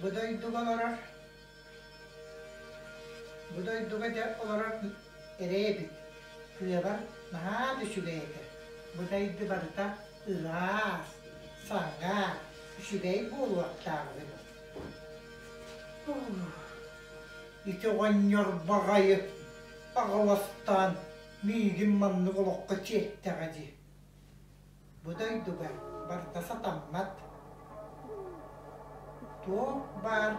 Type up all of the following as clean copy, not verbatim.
Бу дойдуга олорор, бу дойдуга дьэ олорор эрэй эбит. Тыабар наһаа да үчүгэй этэ. Бу дайды барыта ыраас, саҥа, үчүгэй буолуохтаах эбит. Ити оҕонньор баҕайы аҕыластаан миигин маннык олоххо тиэртэҕэ дии. Бу дойдуга барыта сатаммат. Туох баар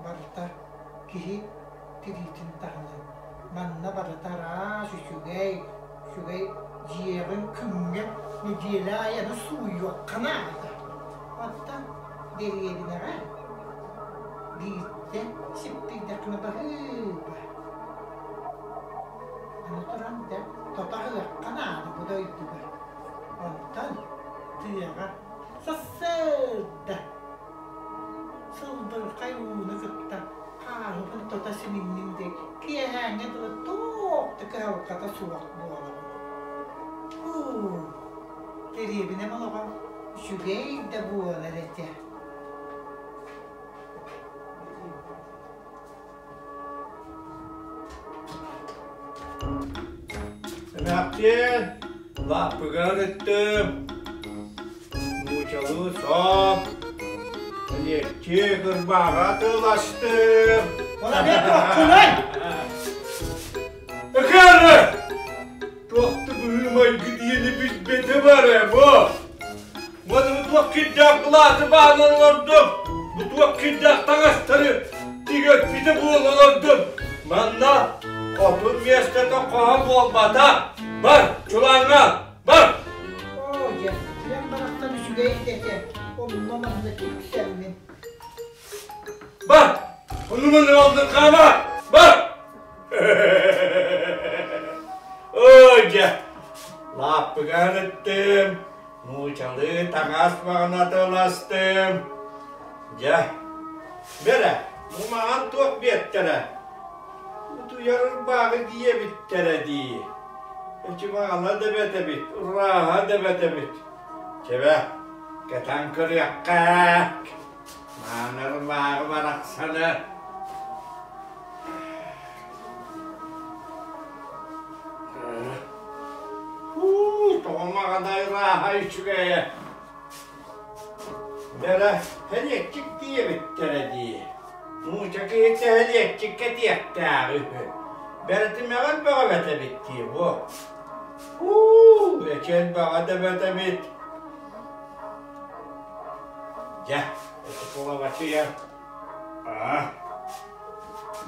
барыта киһи тириитин таһынан. Манна барыта араас үчүгэй, үчүгэй дьиэҕин күҥҥэ нэдиэлэ аайы аны сууйуохха наада. Оттон дэриэбинэҕэ биирдэ сиппийдэххинэ баһыыба. Аны туран дьэ тото аһыахха наада бу дойдуга. Онтон тыаҕа сарсыарда сылбырхай ууну кытта хааһыбын тото симинним диэн киэһээҥҥэ дылы туох да кыһалҕата суох буолабын. Һуу, дэриэбинэм олоҕо үчүгэй да буолар этэ. Эмээхсиэн, лааппыгар ыттым. Нуучалыы соп, Элиэччи кырбааҕа тыластым. Ол эмиэ туоххунай? Ыкаары! Туохту быһыы-майгы диэни билбэтэ бар ээ бу. Уонна бу туох кирдээх былааты баанан олордум. Бу туох кирдээх таҥастары тигэрпитэ буола олордум. Манна хотун миэстэтэ хоһо буолбата. Бар, чулааҥҥа, бар! Оо дьэ, тирэн барахсан үчүгэй да этэ, онно манна тиксэммин. Бар! Ону манна алдын хаама! Бар! Ой, дьэ, лааппыгар ыттым, нуучалыы таҥас баҕанатыластым. Дьэ, бэрэ, бу маҕан туох биэттэрэ? Утуйар ырбааҕы диэбиттэрэ дии. Эчи маҕана да бэт эбит, ырааһа да бэт эбит. Чэбэ, кэтэн көрүөххэ. Мааны ырбааҕы барахсаны. Тоҕо маҕана ырааһа үчүгэйэ. Бэрэ, һэлиэччик диэбиттэрэ дии. Нуучча киһитэ һэлиэччиккэ диэхтээх үһү. Бэртимэҕин бөҕө бэт эбит дии бу. Уу, эчи элбэҕэ да бэт эбит. Дьэ, ити кулабачыйа. Аа,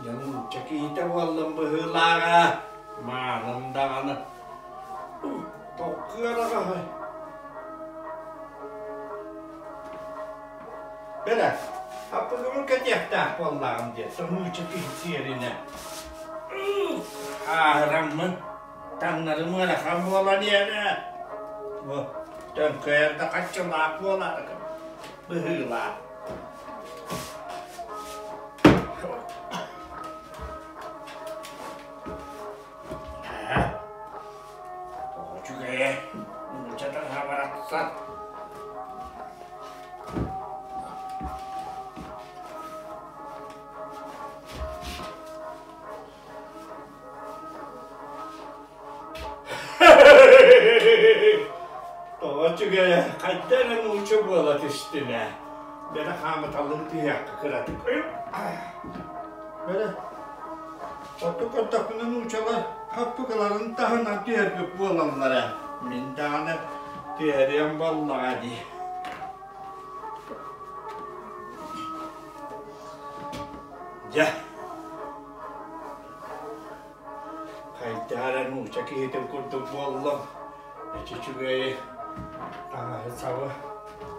дьэ нуучча киһитэ буоллум быһыылааҕа. Маанын даҕаны. Токкуораҕаһай. Бэрэ, аппыгыбын кэтиэхтээх буоллаҕым диэн нуучча киһи сиэринэ. Ааһыраммын, таҥнарым ыарахан буолан иһэрэ. Бу төҥкөйөр да хаччылаах буолар быһыылаах. Тоҕо үчүгэйэ, нуучча таҥаһа барахсан. Тоҕо үчүгэйэ, хайда эрэ нуучча буола түстүм ээ. Бэрэ хаамыталлыы түһүөххэ кыратык. Бэрэ Оттон көрдөхпүнэ нууччалар хаппыкыларын таһынан түһэрбит буолаллара. Мин даҕаны түһэриэм буоллаҕа дии. Дьэ, хайдах эрэ нуучча киһитин курдук буоллум. Эчи үчүгэйи таҥаһы-сабы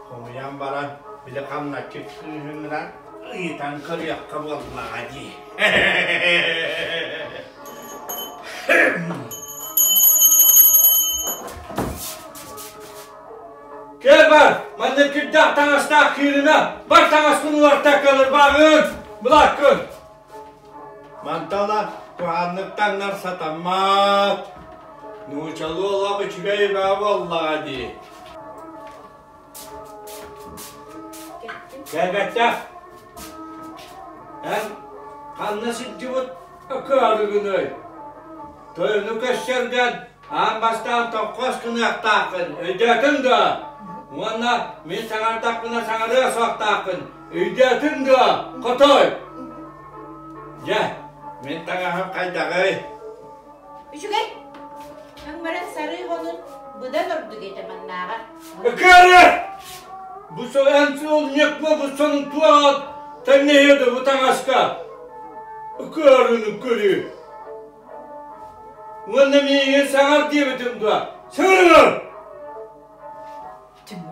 хомуйан баран, били хамначчыт кыыһыҥҥынан ыйытан көрүөххэ буоллаҕа дии. Кэл бар, маннык кирдээх таҥастаах кииримэ, бар таҥаспын уларта кылырбааҕын, былааккын. Мантала куһааннык таҥнар сатаммат. Нуучалыы олох үчүгэй баа буоллаҕа дии. Кэлбэттэх. Эн ханна сылдьыбыт акаарыгыный? Тойону көрсөргөн аан бастаан токкоос гыныахтааххын, өйдөөтүҥ дуо? Уонна мин саҥардахпына саҥарыа суохтааххын, өйдөөтүҥ дуо, хотой? Дьэ, мин таҥаһым хайдаҕый? Үчүгэй. Өҥ баран сарыы хонун быдан ордук этэ маннааҕар. Ыкаары! Бу эн суол ньыкма бу сонун туоҕа тэҥнэһиэ бу таҥаска. Ыкаарыны көрүү. Уонна миигин саҥар диэбитим дуо? Саҥарыҥар!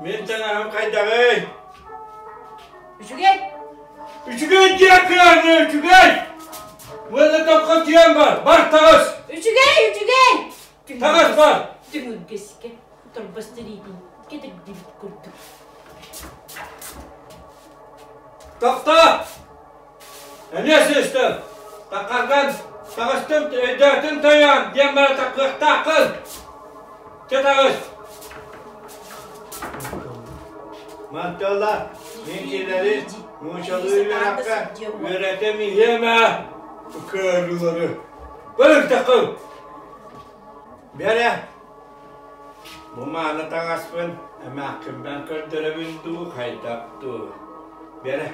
Мин таҥаһым хайдаҕый? Үчүгэй! Үчүгэй диэ кыаны, үчүгэй! Уонна тоххо тиэн бар, бар таҕыс! Үчүгэй, үчүгэй! Таҕыс бар! Түҥүргэскэ торбос тириитин кэтирдибит курдук. Тохтоо! Эмиэ сыыстым! Таххарган таҕыстым, өйдөөтүн тойон диэн бара таххыахтааххын! Чэ таҕыс! Мантыла, мин кинилэри нуучалыы үөрэххэ үөрэтэн иһиэм ээ, кыарыылары. Бөлүк таххын! Бэрэ, бу мааны таҥаспын эмээххиммэн көрдөрөбүн дуу, хайдах дуу? Бэрэ,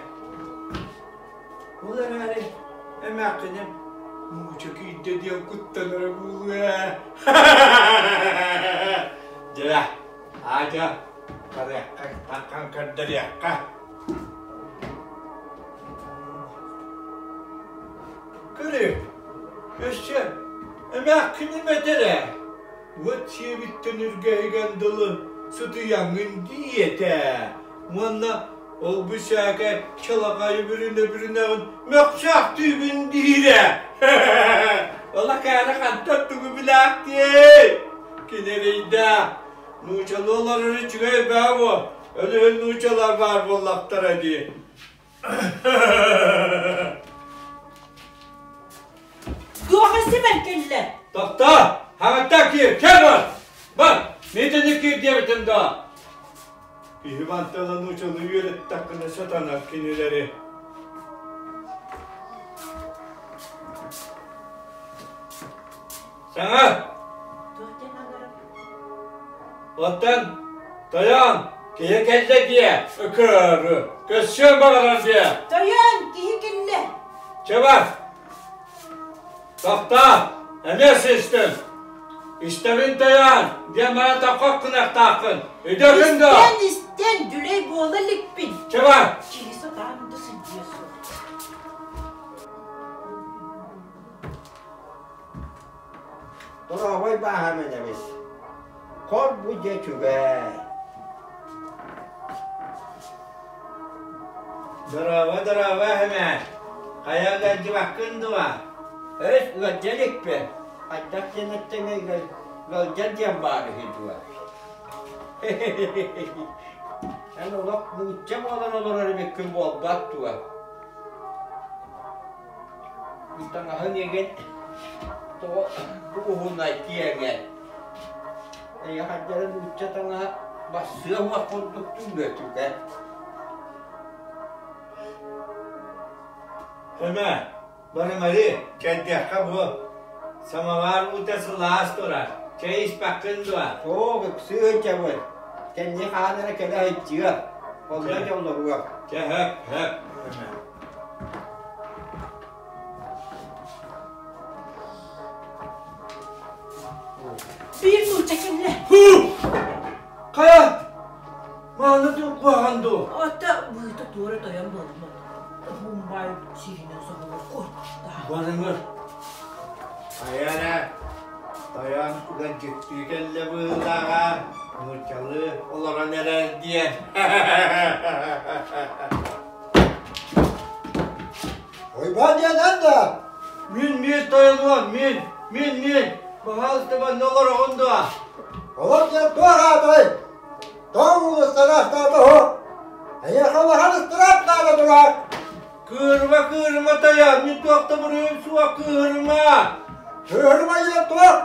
ол эрээри эмээххиним мууча киирдэ диэн куттанара буолуо ээ. Дьэ, аадьа, барыахха, таҥхан көрдөрүөххэ. Көрү, өссө эмээххиним этэр ээ, уот сиэбиттэн үргэһигэн дылы сытыйаҥҥын диэтэ уонна ол-бу сээкэ чалаҕайы бүрүнэ-бүрүнэҕин мөхсөөхтүүбүн диирэ. Ол акаары хантан тугу билээхтиэй? Кини эрэйдээх, нуучалыы олорор үчүгэй баа буо, өлүһүн нуучалар баар буоллахтара дии. Туох симэн кэллэ? Тохтоо! Хаҥаттаа киир! Кэл бар! Бар! Миитини киир диэбитим доо! Киһи мантан нуучалыы үөрэттэххинэ сатанар кинилэри. Саҥа! Туох диэн аҥарар? Оттон тойон, киһи кэллэ диэ, ыкыры, көссүөн баҕарар диэ. Тойон, киһи кэллэ. Чэ бар. Тохтоо, эмиэ сыстым. Истэбин тойон, диэн баран тоххох гыныахтааххын. Өйдөөтүҥ дуо? Истэн, истэн, дьүлэй буола иликпин. Чэ бар. Киһи сатаан да сылдьыа суох. Дорообой бааһам энэбис. Хор бу дьэ үчүгэй. Дорообо, дорообо, эһэмэ. Хайа ыалдьыбаккын дуо? Өс ыалдьа иликпин. Хайдах диэн эттэҥэ ыалдьар диэн баар үһү дуо? Эн олох нуучча буолан олорор эбиккин буолбат дуо? Таҥаһын игин тоҕо бу уһунай киэҥэ. Эйэхэрдэрэ нуучча таҥаһа бассыа уох курдук түҥүөтүгэ. Эмэ, барымары, чэйдиэххэ буо. Самовар уута сылаас турар. Чэй испэккин дуо? Суох, ыксыы сылдьабын. Кэнни хаан эрэ кэлэ сылдьыа. Онно дьоллоруо. Чэ, хөп, хөп. Эмэ. Биир нуучча кэллэ. Хайа? Мааны куһаҕан дуу? Ата быыта туора тойон буолла. Уһун сиринэн соһулар куоттаах. Барыҥыр. Хайа эрэ, тойон ыалдьыттыы кэллэ быһыылааҕа, нууччалыы олорон эрэр диэн. Уйбаан диэн эн да? Мин мин тойонуом, мин, мин, мин. Баһаалыста манна олороҕун дуо? Олор диэн туох аатай? Тоҕо уулуссаны астаата уһу? Эйиэхэ улахан ыстыраап наада турар. Кыырыма, кыырыма тойон, мин туох да буруйум суох, кыырыма. Кыырыма диэн туох?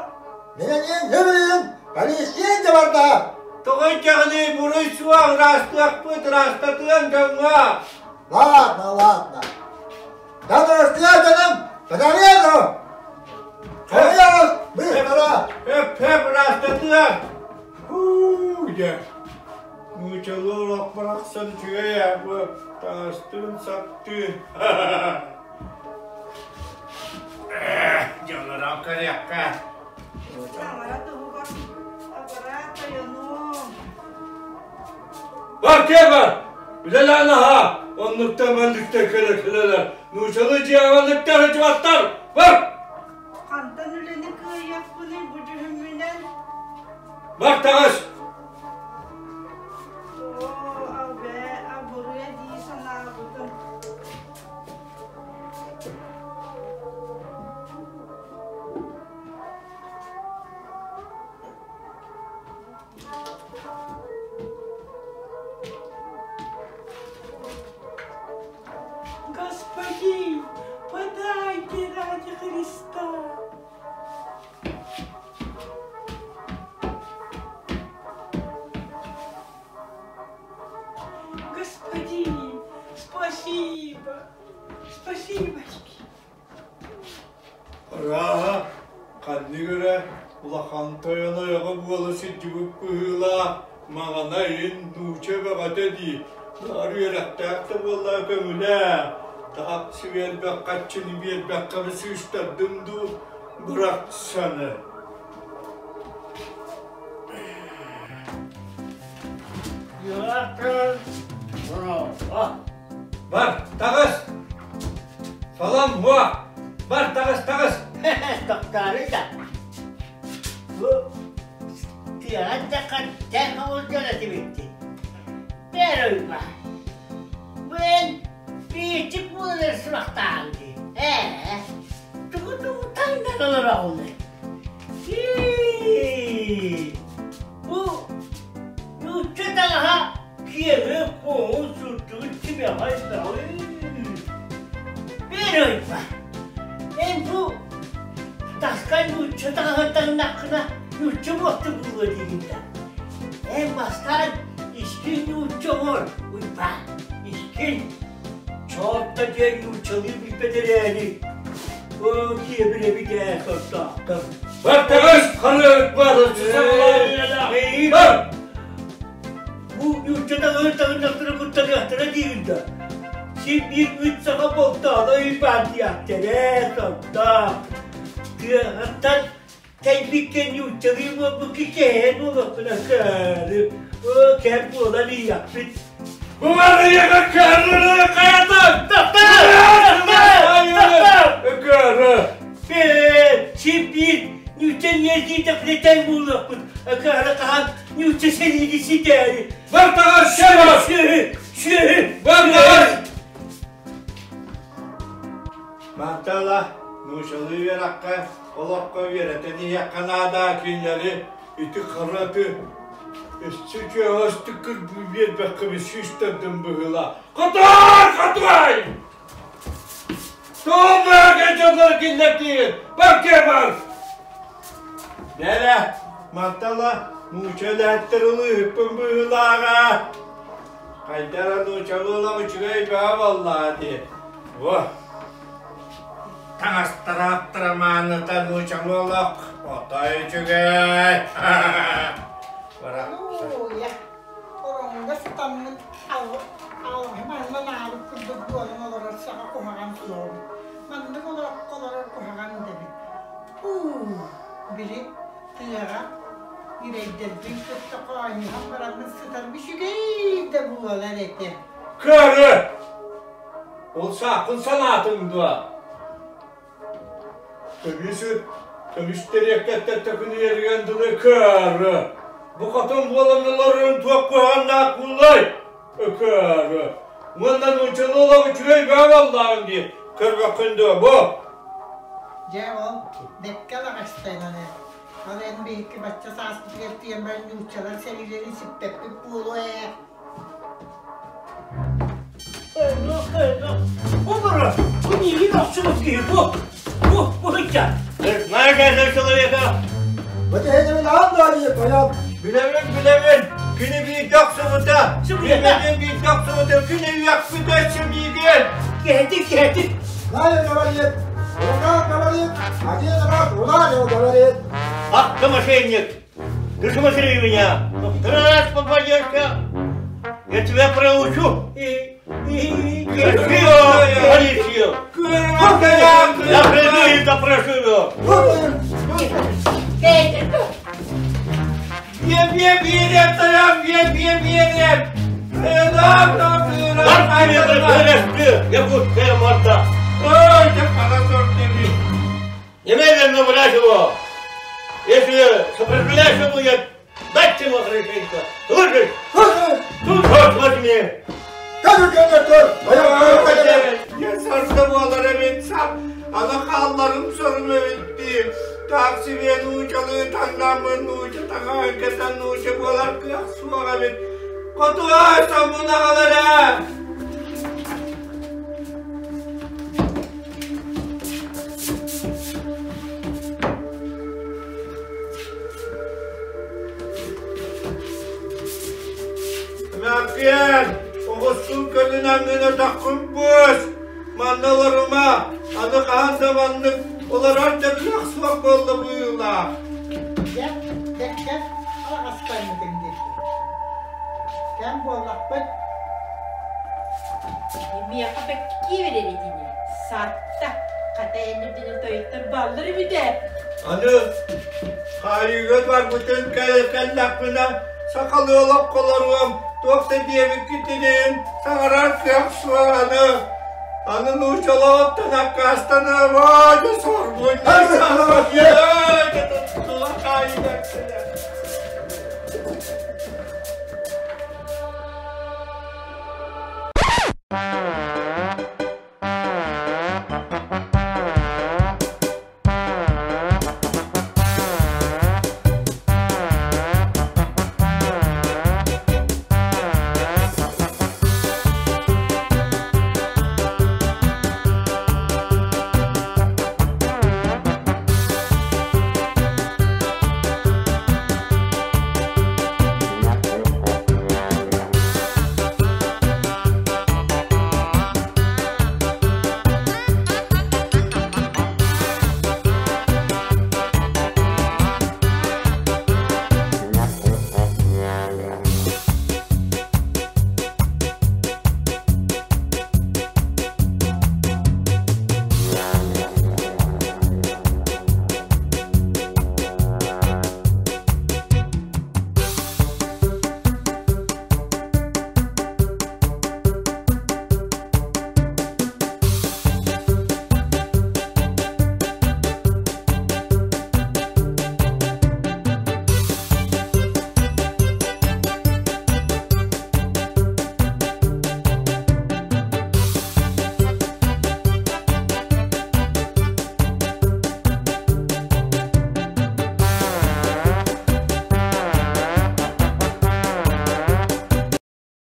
Мин эйиэн нөмүрүйүн полиция да барда. Тоҕо ичэҕиний, буруй суох, ыраастыахпыт, ыраастатыам дьоҥҥо. Ладно, ладно. Данарастия дьонум, батарея Хайаҕас, быһара! Өп-өп ыраастатыа! Һуу, дьэ, нуучалыы олох барахсан үчүгэй ээ бу, таҥастыын саптыын. Дьоннорон көрүөххэ. Таҥара туһугар абыраа тойонуом. Бар киэ бар! Үлэлээн аһаа! Оннуктан манныктан кэлэ кэлэлэр. Нуучалыы дьиэҕэ манныктар сылдьыбаттар! Бар! Хантан үлэни кыайыахпыный бу дьүһүммүнэн? Бар таҕыс! Оо, абээ, абырыа дии санаабытым. Господин, подайте ради Христа! Господин, спасибо, спасибочки. Арааһа, ханнык эрэ улахан тойон ойоҕо буола сылдьыбыт быһыылаах, маҕана иһин нуучча бөҕөтө дии, баҕар үөрэхтээх да буоллар көҥүлээ, таах сибиэрбэххэ аччыны биэрбэххэ сыыстардым дуу, бырахсаны. Бар, таҕыс! Салам, уа! Бар, таҕыс, таҕыс! Тохтоору да. Бу тыаҕа таххан тэҥ оҕолдьон этибитти. Бэр уйба. Бу эн биирчик буолар сурахтааҕын дии. Ээ, тугу-тугу таҥнан олороҕун? Ии, бу нуучча таҥаһа киэҥи куоһун сурдугун тимэҕэ элбэҕий. Бэр уйба. Эн бу таска нуучча таҥаһын таҥнаххына нуучча буолту буолуо диигин да. Эн бастаан искин нуучча оҥор, Уйбаан, искин. Чоотто диэн нууччалыы билбэт эрээри, оо, киэбирэбит ээ, сордоохтор. Бар таҕыс, ханыы бар, бар! Бу нуучча таҥаһын таҥыннахтара куттаныахтара диигин да. Син биир үт саха болтооно Уйбаан диэхтэрэ, сордоох. Тыаҕыттан Кэлбиккэ нууччалыы буолбукка кэһээн буолуохпуна каары, оо, кэм буолан ийэхпит. Бу барыйаҕа каарыны хайатан! Каары! Ээ, син биир нуучча ньиэрдиитэ плетен буолуохпут. Акаары хаһан нуучча сэриини ситээри. Бар таҕас, бар! Сүөһү, сүөһү! Бар таҕас! Мантала нууччалыы үөрэххэ олоххо үөрэтэн иһиэххэ наада кинилэри ити хараты өссө үчүгэйдик кырбыы биэрбэккэ сүүстэрдин быһыылаах. Хотой! Хотой! Туох дьоннор киллэртиин? Бар киэ бар! Бэрэ, мантала нуучча үлэһиттэр ылыыһыкпын быһыылааҕа. Хайдара нууччалыы олох үчүгэй бөҕө буоллаҕа дии. Во! Таҥастара аптарамааныта нууччалыы олох отой үчүгэй. Уйа, ороҥҥо сытаммын алҕаһым аллан аабыт курдук буолан олорор саҕа куһаҕан суоҕум. Маннык олорокко олорор куһаҕан да эбит. Уу, били тыаҕа ньирэйдэрбин кытта хоонньуһан бараммын сытарым үчүгэй да буолар этэ. Көрө! Ол сааккын санаатыҥ дуо? Көмүс көмүс тэриэккэттэн төкүнүйэригэн дылы көрө! Бу хотон буолан олорорун туох куһаҕаннаах буоллай? Өкөөрө! Уонна нууччалыы олох үчүгэй бөҕө буоллаҕыҥ дии, көрбөккүн дуо бу? Дьэ ол бэккэ лаҕастайан ээ. Ол эн биһикки бачча сааспытыгар тиийэн баран нууччалар сэриилэрин сиппэппит буолуо ээ. Бу бу миигин охсубут киһи бу. Бу, бу ыччат. Знаешь этого человека? Вот это аан даа тойон. Билэбин, билэбин. Күнү биирдэ охсубута. Билэбин биирдэ охсубута. Күнү үөхпүтэ өссө миигин. Кэһэтик, кэһэтик. Знаю, говорит, рука говорит, один раз ударил, говорит. Ах ты мошенник! Ты смотри меня! Второй раз попадешься, я тебя проучу и, и, и полицию! Я приду и допрошу его! Якутская морда! Немедленно брать его! Если сопротивляешься, я дать ему хорошенько! Слышишь? Тут вот возьми! Аны хаалларым сорум эбит Таах сибиэ нуучалыы таҥнаммын нууча таҥаһын кэтэн нууча буолар кыах суох эбит. Хотуой соммун аҕалара! Мэккиэн, оҕустун көнүн аҥын атаххын бус! Манна олорума, аны хаһан да маннык олорор да кыах суох буолла быылаах. Дьэ, кэккэ араҕастаммытыҥ диэки. Кэм буоллахпыт. Миэхэ бэккэ киирэр итини. Сатта, хата эн үрдүнэн тойоттор бааллар эбит ээ. Аны хаайыыга барбытын кэллэхпинэ сахалыы олоххолоруом, туох да диэбиккитинин саҥарар кыах суох аны. Аны нууччалааттан аккаастанаабаа, дьэ сорбун, дьэ сорбун, дьэ тула хаайыгар.